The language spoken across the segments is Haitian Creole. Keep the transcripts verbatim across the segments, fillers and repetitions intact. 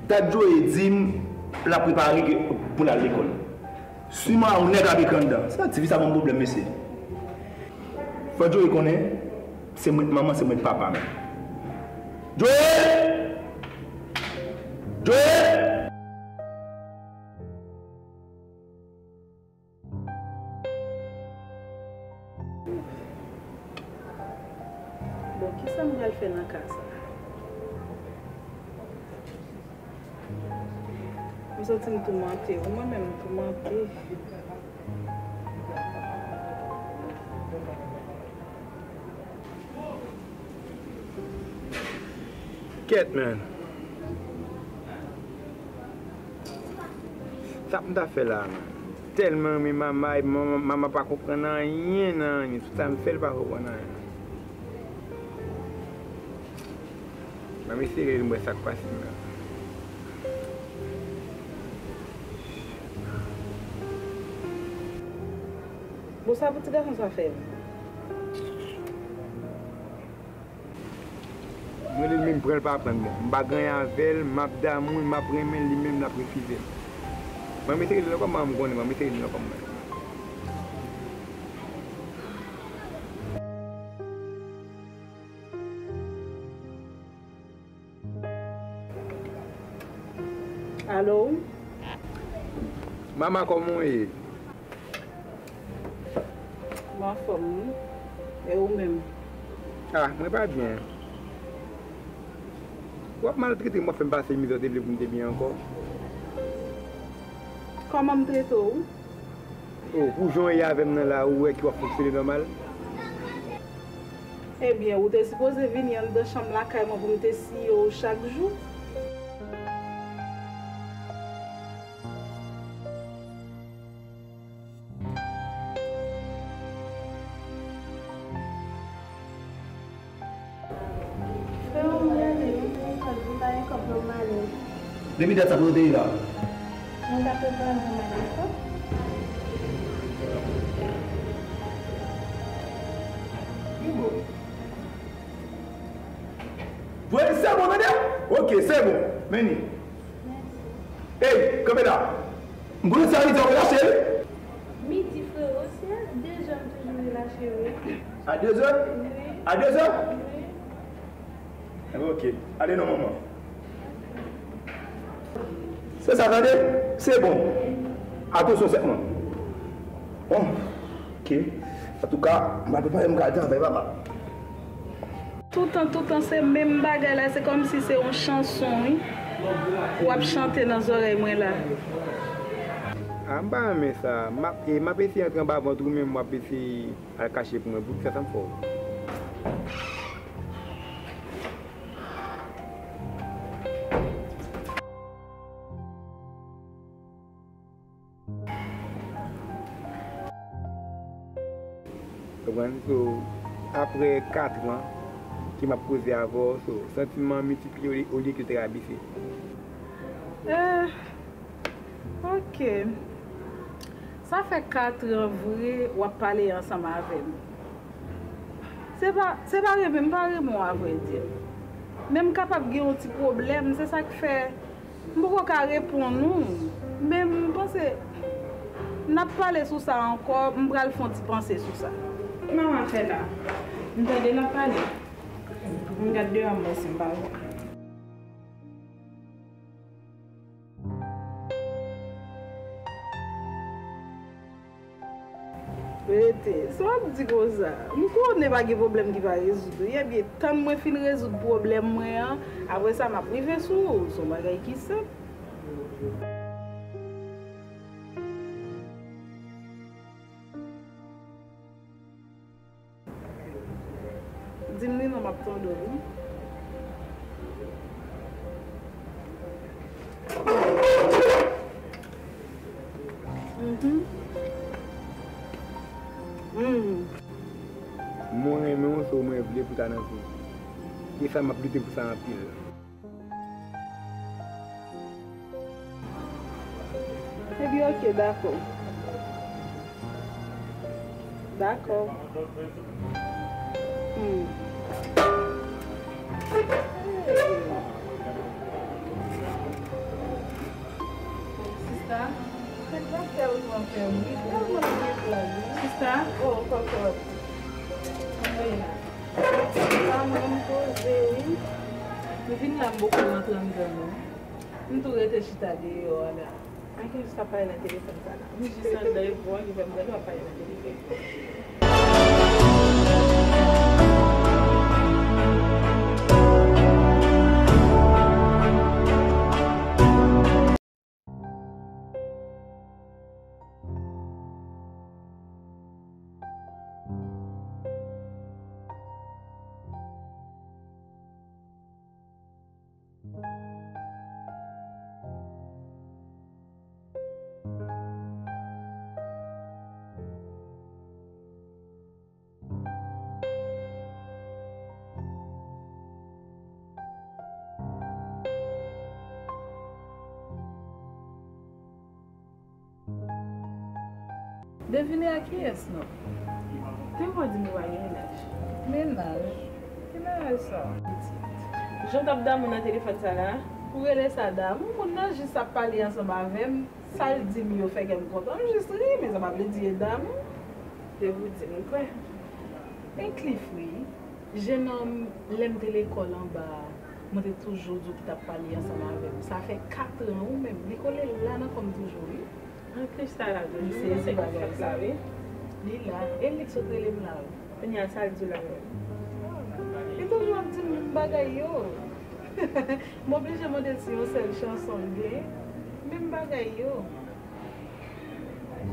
Dat Joe di m l ap prepare ke, pou l al lekòl. Siman yon nèg ap ekri anndan. Sa ti fi sa ban m pwoblèm, mesye. Fò Joe konnen, se mwen k manman, se mwen k papa, men. Joe! Joe! Bon, kisa m pral fè nan ka sa? M santi m toumante, wi, mwen menm m toumante. Kèt, man. Sa pou m ta fè la, man? Tèlman renmen Mama, epi Mama, Mama pa konprann anyen nan anyen. Tout sa m fè, li pa konprann anyen. Ban m eseye rele m wè sa k pase m la. Bon, sa pou ti gason sa fè m? M rele l, men m pran l pa pran l. Bon, m pa gen anyen avè l, m ap damou l, m ap renmen l, li menm l ap refize m. Ban m eseye rele l ankò, m konnen, ban m eseye rele l ankò, mwen. Alo? Mama, kòman w ye? Mwen anfòm, wi. E ou menm? Ah, mwen pa byen. W ap maltrete m, w ap fè m pase mizè, w te vle pou m te byen ankò. Kòman m trete w? Oh, pou jan w ye avè m nan la, ou wè ke w ap fonksyone nòmal? Ebyen, ou te sipoze vini anndan chanm lakay mwen pou m te siye w chak jou. Frè m, m rele, m te lekòl, m pa gen kòb pou m ale. Depi dat sa, kote w te ye la? Mwen t ap prepare pou m al lekòl. Li bon. Voye, se bon, tande? Ok, se bon. Men li. Mèsi. Ey, kanpe la. M konnen se a midi w relache, wi. Midi, frero, se a dezè m toujou relache, wi. A dezè? Wi. A dezè? Wi. Enben, ok. Ale non, manman. Se sa, tande? Se bon. Atansyon sèlman. Bon. Ok. Antouka, m pral prepare m ka al travay, papa. Toutan, toutan, se menm bagay la, se kòmsi se yon chanson, wi. W ap chante nan zòrèy mwen la. Ah, m pa renmen sa. M ap, e, m ap eseye antre anba vant ou, men w ap eseye al kache pou mwen. Poukisa sa m fè w? Konprann? So, apre katran ke m ap koze avè w, so, santiman an miltipliye olye, olye ke l te ka bese. Eh, ok. Sa fè katran vre w ap pale ansanm avè m. Se pa, se pa renmen, m pa renmen w, avrèdi. Men m kapab gen yon ti pwoblèm, se sa k fè m poko ka reponn ou, men m panse n ap pale sou sa ankò, m pral fè yon ti panse sou sa. Kòman w ap fè la? M tande n ap pale. M gad deyò m wè si m pa wè. Rete. Sa w ap di konsa? M konnen pa gen pwoblèm ki pa rezoud, wi. Ebyen, tann mwen fin rezoud pwoblèm mwen an, apre sa, m ap rive sou ou. Se yon bagay ki senp. Di m li non, m ap tande w, wi. Mhm. Mhm. Mwen renmen w, so mwen vle pou ta nan vi. E sa m ap lite pou sa anpil. Ebyen, ok, dakò. Dakò. Hmm. Sa? Fèt la fè ou pran fè m ri, tèlman l gen flag wi. Sista? Oh, kòkòt. Anmwey la. Sa mwen m poze wi. M vin la m poko rantre anndan non. M tou rete chita deyò a la. Ann gen jis ap pale nan telefòn sa la. M jis anndan epi w ann fè m tande w ap pale nan telefòn. Devine a kiyès non? Te vle di nou pa gen mennaj. Mennaj? Ki mennaj sa? Pitit. Jan w t ap damou nan telefòn sa la? Ou rele sa damou? Moun nan jis ap pale ansanm avè m. Sa l di m yo fè kè m kontan. M jis ri, men sa pa vle di e damou. Se pou di m kwè. E Cliff wi. Jennonm, lè m te lekòl anba a, mwen te toujou di w ki t ap pale ansanm avè m. Sa fè katran wi menm. Li kole la nan kò m toujou wi. An Krista la toujou. M sezi bagay sa wi. Li la. E li k sot rele m la wi. Kounye a sa l di w la menm? Li toujou ap di m menm bagay yo. M oblije mande l si yon sèl chanson l gen. Menm bagay yo.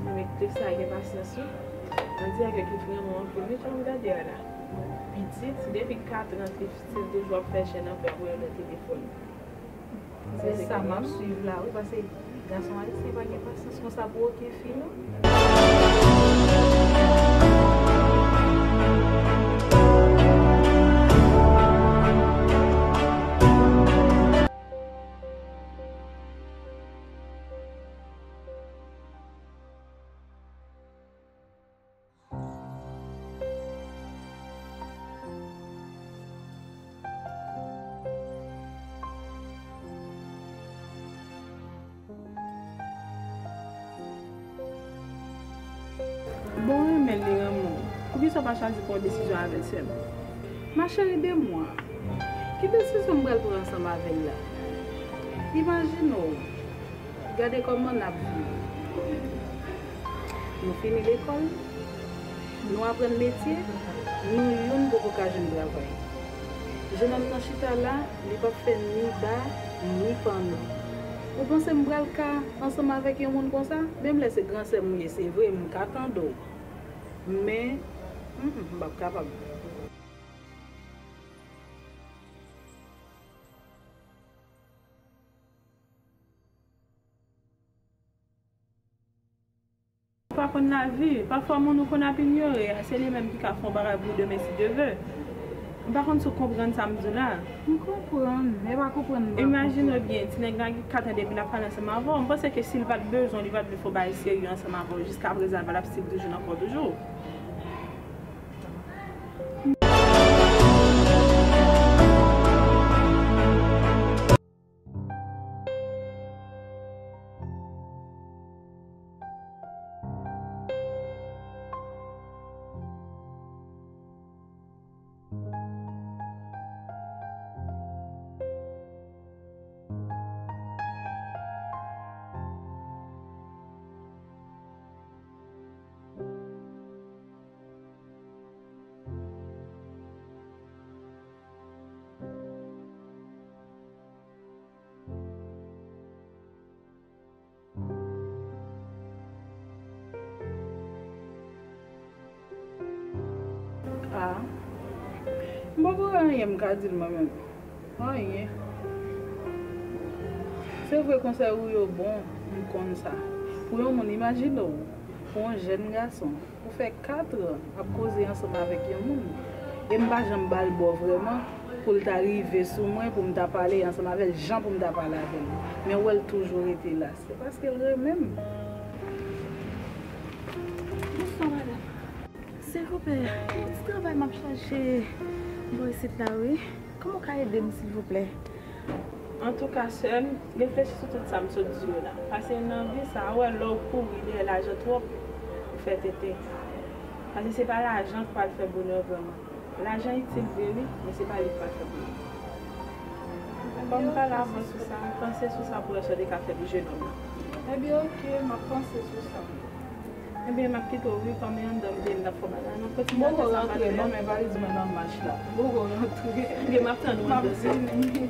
Mwen Cliff sa gen pasyans wi. On dirè ke Cliff renmen w anpil wi, jan m gade a la. Pitit, depi katran Cliff still toujou ap fè chèn anfè ap wè yo nan telefòn. Se sa m ap swiv la wi, paske gason ayisyen pa gen pasyans konsa pou okenn fi non. Bon, renmen l, li renmen w. Poukisa w pa chwazi pran yon desizyon avè l sèlman? Ma chérie de moi, ki desizyon m pral pran ansanm avè l la? Imajine w, gade kòman n ap viv. Nou fini lekòl, nou aprann metye, nou youn poko ka jwenn travay. Jennonm nan chita la, li p ap fè ni ba, ni panno. Ou panse m pral ka ansanm avèk yon moun konsa? Menm lè se gran sè m ou ye, se vre, m ka tande w. Men, mm, mm, m p ap kapab. Ou pa konn lavi. Pafwa moun ou konn ap inyore a, se li menm ki ka fè yon bagay pou ou demen si Dye ve. M pa konn si w konprann sa m di w la. M konprann, men pa konprann m pa konprann. Imajine w byen, ti nèg la gen kat an depi l ap pale ansanm avè w. M panse ke si l pa t bezwen w, li pa t vle fè yon bagay serye ansanm avè w. Jiskaprezan, l pa t ap still toujou nan kò w toujou. Ah, m poko gen anyen m ka di l mwen menm. Anyen. Se vre konsèy ou yo bon, m konn sa. Pou yon moun, imajine w, pou yon jèn gason, ou fè katran ap koze ansanm avèk yon moun, e m pa janm ba l bò vrèman pou l ta rive sou mwen, pou m ta pale ansanm avè l, jan pou m ta pale avè l. Men ou wè l toujou rete la. Se paske l renmen m. Bonswa, madanm. Silvouplè, yon ti travay m ap chache bò isit la, wi. Kòman w ka ede m, silvouplè? Antouka, sè m, reflechi sou tout sa m sot di w la. Paske nan vi sa a, ou wè, lè w kouri dèyè lajan twòp, ou fè tenten. Paske se pa lajan k pral fè bonè vrèman. Lajan itil vre, wi, men se pa li k pral fè bonè. Bon, m pale avè w sou sa, m panse sou sa pou wè si w te ka fè pou jenòm nan. Ebyen, oke, m ap panse sou sa. Ebyen, m ap kite w, wi, kòm e anndan m te ye m t ap fè w bagay. M ap kontinye ap fè sa m pa t fè. Poko rantre, non, men valiz mwen nan mach la. Poko rantre. Ebyen, m ap tann ou anndan, sè. M ap vini.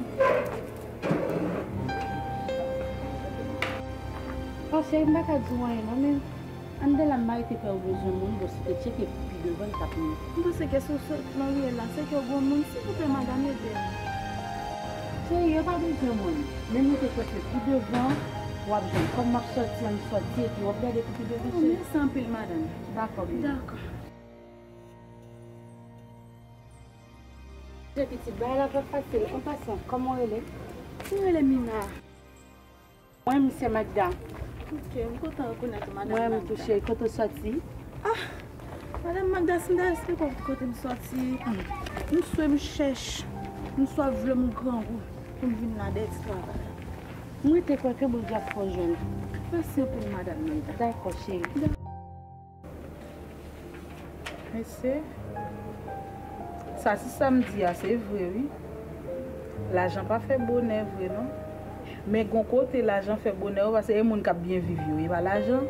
Paske m pa ka di w anyen, non, men anndan la, m pa rete kwè ou bezwen moun, bon, si te tcheke pi devan, l t ap miyo. M panse ke si w sot nan riyèl la, se ke w gon moun, silvouplè, madanm, ede m. Cheri, yo pa bezwen moun. Men m rete kwè ke pi devan, w ap jwenn. Kòm m ap sòti an, m sòti, epi w ap gade pou pi devan, cheri. Mèsi anpil, madanm. Dakò, bebe. Dakò. Je pitit, bagay la pa fasil. An pasan, kòman w rele? M rele Mina. Mwen, m se Magda. Ok, m kontan rekonèt ou, madanm Magda. Mwen, m tou cheri, kote w sòti? Ah, madanm Magda, si m ta esplike w kote m sòti, m swe, m chèch, m swa vle, m grangou pou m vin la dèyè ti travay. M rete kwè ke Bondye ap fè w jwenn. Mèsi anpil, madanm Magda. Dakò, cheri. Mesye, sa ti sa m di a, se vre, wi. Lajan pa fè bonè vre, non. Men gon kote lajan fè bonè, wi, paske e moun k ap byen viv yo, e pa lajan.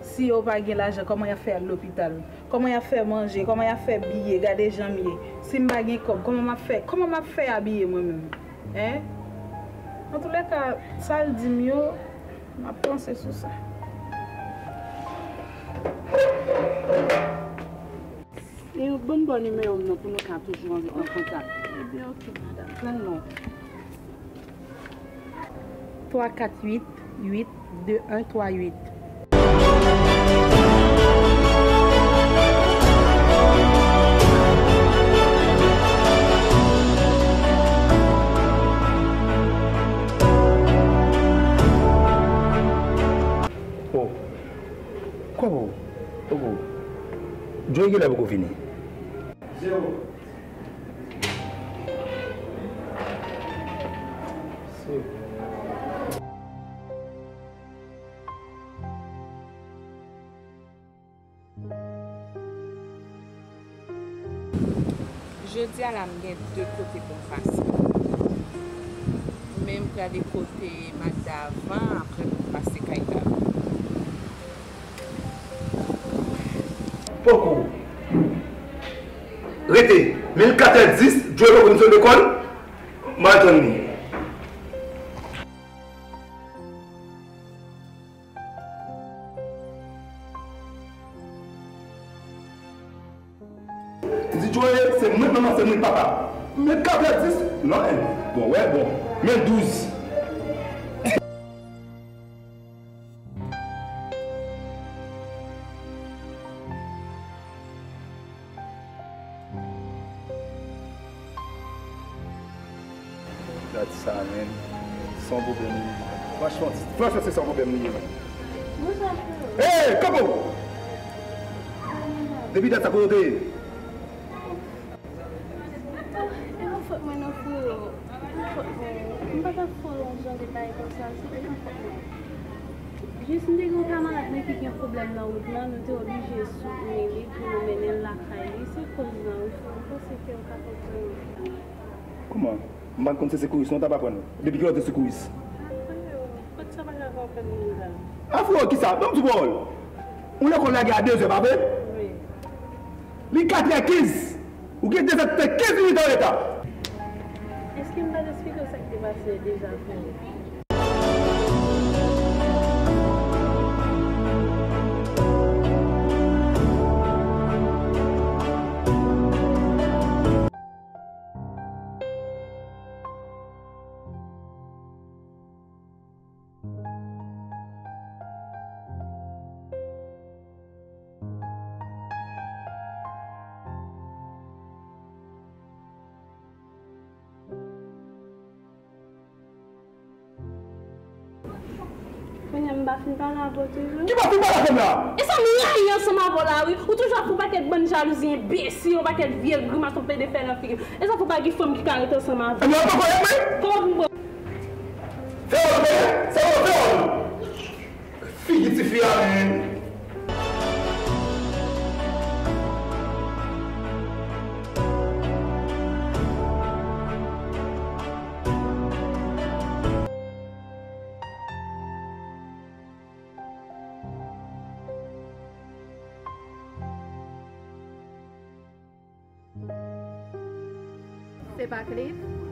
Si yo pa gen lajan, kòman y ap fè al lopital? Kòman y ap fè manje? Kòman y ap fè biye? Gade jan m ye. Si m pa gen kòb, kòman m ap fè? Kòman m ap fè abiye mwen menm? Hein? Antoulèka, sa l di m yo, m ap panse sou sa. E ban m ba w nimewo m nan pou nou ka toujou an, an kontak. Ebyen, ok, madanm. Pran non. Twa kat uit uit de en twa uit. Oh. Kòbo. Kòbo. Joe genlè poko vini. Zewo. Jodi a la, m gen de kote pou m pase. Men m prale kote Magda avan, apre pou m pase kay Dave. Poko. Rete. Men l kat è dis, Joe poko vin sot lekòl. M al tann li. M di Joe, se mwen k manman, se mwen k papa. Men kat è dis, non, en. Bon, wè, bon. Men douz. Gad sa, menn. Se yon pwoblèm li ye. Franchman, franchman, se yon pwoblèm li ye, menn. Hey, kanpe w! Depi dat sa, kote w te ye? E pa fòt mwen non, frero. E pa fòt mwen. M pa t ap fè w yon jan de bagay konsa, se te pa fòt mwen. Jis m te gen yon kamarad mwen ki gen pwoblèm nan wout lan, nou te oblije soutni li pou nou mennen l lakay li. Se koz lan, wi, frero. M panse ke w ka konprann mwen. Kòman? M pa t konn se sekouris non, w t ap aprann. Depi kilè w te sekouris? Frero, kot sa pa ka fè w pèd moral? A frero, kisa? Ban m di w pawòl. Ou lekòl lage a dezè, pa vre? Wi. Li katrè kenz. Ou gen dezè fè kenz minit an reta. Èske m pa t eksplike w sa k te pase deja, frero? Kounye a m pa fin pale avè w toujou? Ki pa fin pale avè m la? E sa m rayi ansanm avè w la, wi. Ou toujou ap fè yon pakèt bann jalouzi enbesil, yon pakèt vye grimas w ap plede fè nan figi m. E sa fè w pa gen fanm ki ka rete ansanm avè w. Ebyen, w poko renmen? Kòman pou m pran? Salut. Se pa Cliff?